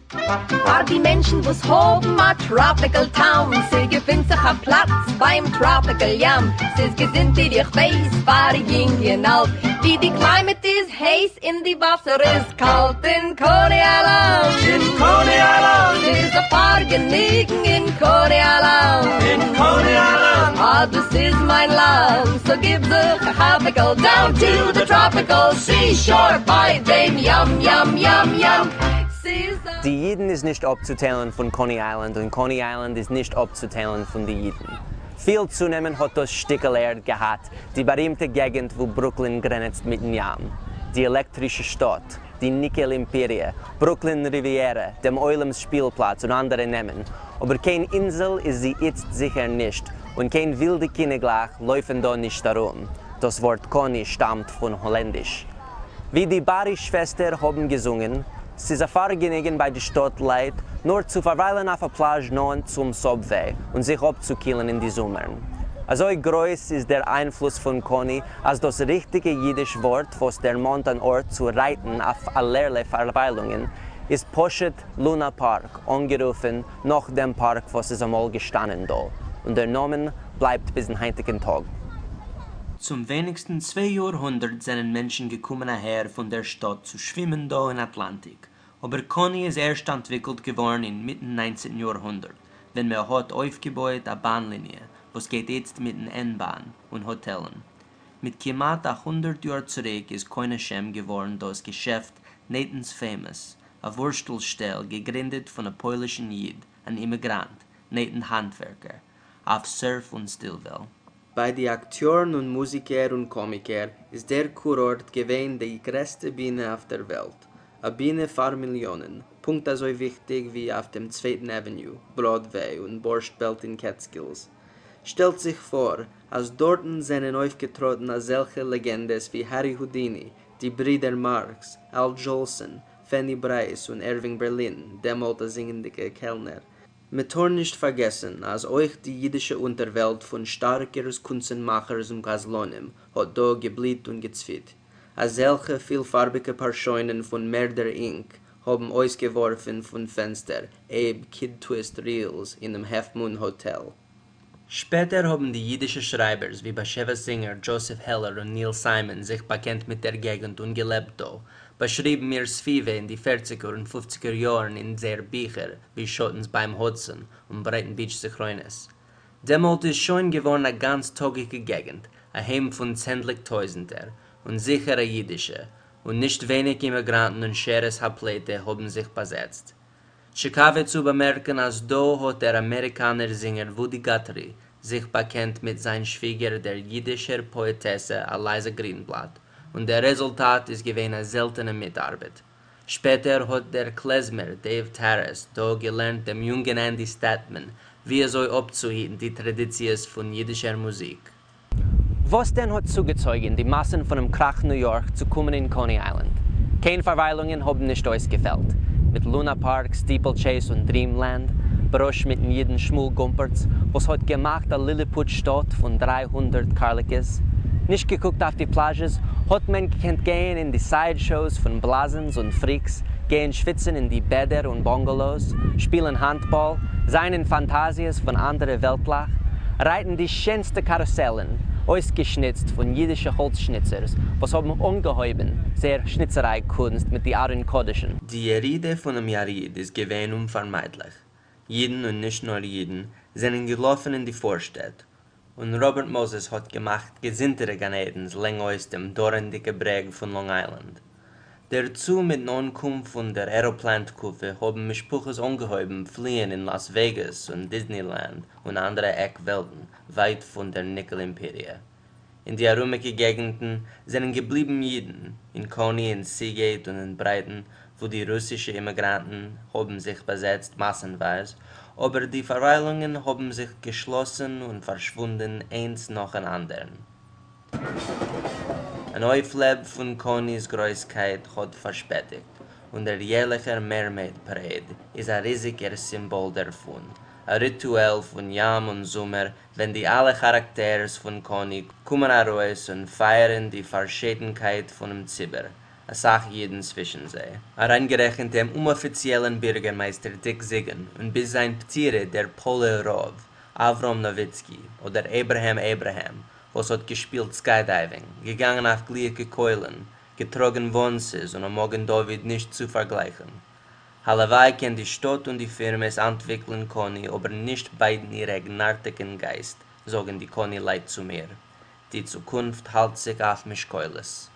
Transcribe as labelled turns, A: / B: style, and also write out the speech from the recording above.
A: פאר די מענטשן וואס האבן א טראפיקל טאון, ס'געפינט זיך א פלאץ ביים טראפיקל ים, ס'איז געזונט איר איך ווייס פאר יונג און אלט, ווי די climate איז הייס און די וואסער איז קאלט, אין קאני איילענד,
B: אין קאני איילענד,
A: ס'איז א פארגעניגן אין קאני איילענד,
B: אין קאני איילענד,
A: אה דאס איז מיין לאנד, so גיב זיך א כאפיקל down to the tropical seashore ביי דעם ים ים ים ים.
C: די אידן איז נישט אפצוטיילן פון קאני איילענד און קאני איילענד איז נישט אפצוטיילן פון די אידן. פיל צונעמען האט דאס שטיקל ערד געהאט, די בארימטע געגנט וואו ברוקלין גרענעצט מיטן ים, די עלעקטרישע שטאט, די ניקעל אימפעריע, ברוקלין ריוויערע, דעם עולם'ס שפיל-פלאץ און אנדערע נעמען, אבער קיין אינזל איז זי איצט זיכער נישט, און קיין ווילדע קיניגלעך לויפן דא נישט ארום. דאס ווארט קאני שטאמט פון האלענדיש. ווי די בארי שוועסטער האבן געזונגען, ס'איז א פארגעניגן ביי די שטאט לייט נאר צו פארוויילן אויף א פלאזש נאענט צום subway און זיך אפצוקילן אין די זומערן. אזוי גרויס איז דער איינפלוס פון קאני אז דאס ריכטיגע אידיש ווארט וואס דערמאנט אן ארט צו רייטן אויף אלערליי פארוויילונגען איז פשוט לונה פארק, אנגערופן נאך דעם פארק וואס איז אמאל געשטאנען דא, און דער נאמען בלייבט ביזן היינטיגן טאג.
D: צום ווייניגסטן צוויי יאר-הונדערט זענען מענטשן געקומען אהער פון דער שטאט צו שווימען דא אין אטלאנטיק, אבער קאני איז ערשט אנטוויקלט געווארן אין מיטן ניינצנטן יאר-הונדערט, ווען מען האט אויפגעבויעט א באן-ליניע, וואס גייט איצט מיטן N-באן, און האטעלן. מיט כמעט א הונדערט יאר צוריק איז קונה שם געווארן דאס געשעפט Nathan's Famous, א וואורשטל שטעל געגרינדעט פון א פוילישן איד, אן אימיגראנט, נתן האנטווערקער, אויף סערף און סטילוועל.
E: ביי די אקטיארן און מוזיקער און קאמיקער איז דער קורארט געווען די גרעסטע בינע אויף דער וועלט, א בינע פאר מיליאנען, פונקט אזוי וויכטיג ווי אויף דעם צווייטן avenue, בראדוועי און בארשט בעלט אין קעטסקילס. שטעלט זיך פאר אז דארטן זענען אויפגעטראטן אזעלכע לעגענדעס ווי הערי הודיני, די ברידער מארקס, אל דזשאלסאן, פעני ברייס און אירווינג בערלין, דעמאלט א זינגענדיגע קעלנער. מ'טאר נישט פארגעסן אז אויך די אידישע אונטערוועלט פון שטארקערס, קונצן-מאכערס און גזלנים האט דא געבליט און געצוויט. אזעלכע פילפארביגע פארשוינען פון מערדער אינק האבן אויסגעווארפן פון פענסטער עיב קיד twist reels אינעם האלף מון האטעל.
D: שפעטער האבן די אידישע שרייבערס ווי באשעוויס זינגער, דזשאסעף העלער און ניל סיימאן זיך באקענט מיט דער געגנט און געלעבט דא, באשריבן איר סביבה אין די פערציגער און פופציגער יארן אין זייער ביכער ווי שאטנס ביים האדסאן און ברייטן ביטש זכרונות. דעמאלט איז שוין געווארן א גאנץ טאגיגע געגנט, א היים פון צענדליג טויזנטער, און זיכער א אידישע, און נישט ווייניג אימיגראנטן און שארית הפליטה האבן זיך באזעצט. טשיקאווע צו באמערקן אז דא האט דער אמעריקאנער זינגער וואודי גאטרי זיך באקענט מיט זיין שוויגער דער אידישער פאעטעסע עלייזא גרינבלאט, און דער רעזולטאט איז געווען א זעלטענע מיטארבעט. שפעטער האט דער קלעזמער דעיוו טאראס דא געלערנט דעם יונגן ענדי סטעטמאן ווי אזוי אפצוהיטן די טראדיציעס פון אידישער מוזיק.
C: וואס דען האט צוגעצויגן די מאסן פונעם כרך ניו יארק צו קומען אין קאני איילענד? קיין פארוויילונגען האבן נישט אויסגעפעלט. מיט לונה פארק, סטיפל טשעיס און דרימלענד, בראש מיטן אידן שמואל גומפערטס וואס האט געמאכט א ליליפוט שטאט פון 300 קארליקעס. נישט געקוקט אויף די פלאזשעס, האט מען געקענט גיין אין די side shows פון בלאזנס און freaks, גיין שוויצן אין די בעדער און באנגעלאוס, שפילן האנטבאל, זיין אין פאנטאזיעס פון אנדערע וועלטלעך, רייטן די שענסטע קארוסעלן, אויסגעשניצט פון אידישע האלץ-שניצערס וואס האבן אנגעהויבן זייער שניצעריי קונסט מיט די ארון קודש'ן.
E: די ירידה פונעם יריד איז געווען אומפארמיידליך. אידן און נישט נאר אידן זענען געלאפן אין די פארשטעט, און ראבערט מאזעס האט געמאכט געזונטערע גן עדנ'ס לענגאויס דעם דרומדיגע ברעג פון לאנג איילענד. דערצו מיטן אנקום פון דער עראפלאן תקופה האבן משפחות אנגעהויבן פליען אין לאס וועגאס און דיזנילענד און אנדערע עק וועלטן ווייט פון דער ניקל אימפעריע. אין די ארומיגע געגנטן זענען געבליבן אידן, אין קאני, אין סיגעיט און אין ברייטאן, וואו די רוסישע אימיגראנטן האבן זיך באזעצט מאסנווייז, אבער די פארוויילונגען האבן זיך געשלאסן און פארשוואונדן איינס נאכן אנדערן. אן אויפלעב פון קאני'ס גרויסקייט האט פארשפעטיגט, און דער יערליכער mermaid parade איז א ריזיגער סימבאל דערפון, א ריטואל פון ים און זומער ווען די אלע כאראקטערס פון קאני קומען ארויס און פייערן די פארשידנקייט פונעם ציבור.
D: א סך אידן צווישן זיי, אריינגערעכנט דעם אומאפיציעלן בירגערמייסטער דיק זיגן און ביז זיין פטירה דער פאלער רב, אברהם נאוויצקי, אדער אברהם אברהם, וואס האט געשפילט סקיידייווינג, געגאנגען אויף גליעקע קוילן, געטראגן וואנצעס און א מגן דוד נישט צו פארגלייכן. הלוואי קען די שטאט און די פירמעס אנטוויקלען קאני אבער נישט בייטן איר אייגנארטיגן גייסט, זאגן די קאני לייט צו מיר. די צוקונפט האלט זיך אויף משקולות.